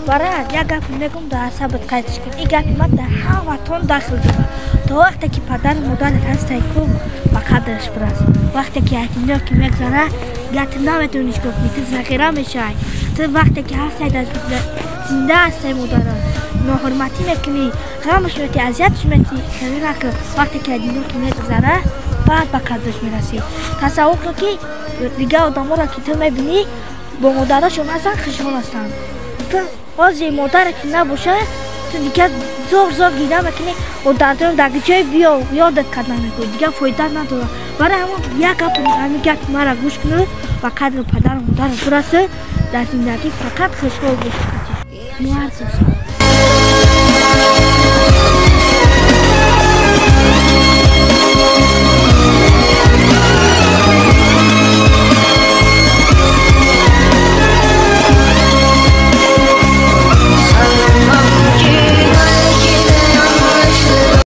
Барад, як гап мегум, дар асабат қайдш кун. Ин гапи ман дар ҳаматон дахл дорад. То вақте ки падару модарат ҳастай ку, ба қадраш бирас. Вақте ки аз дунё ки мегзара, дигар ту наметавонӣ чикор кунӣ, ту захира мешавӣ. Ту вақте ки ҳастай, дар зинда ҳастай, модарат ноҳурматӣ мекунӣ, ғамаш метӣ, азиятш метӣ, хеле накун. Вақте ки аз дунё ки мегзара, баъд ба қадраш мерасӣ. Тасаввур кун, ки дигар одаморо ки ту мебинӣ, бо модарашон ҳастанд, хушҳол ҳастанд. Ту ҳозир модаре ки набошад, ту дигар зор зор гиря мекунӣ, дар дар ҷой биё ёдат карда мекунӣ, дигар фоида надорад. Барои ҳамон як гап, ҳамин гапи маро гӯш кунӣ, ба қадри падару модарат бирасӣ, дар зиндагӣ фақат хушҳол бошӣ. Мард бошӣ.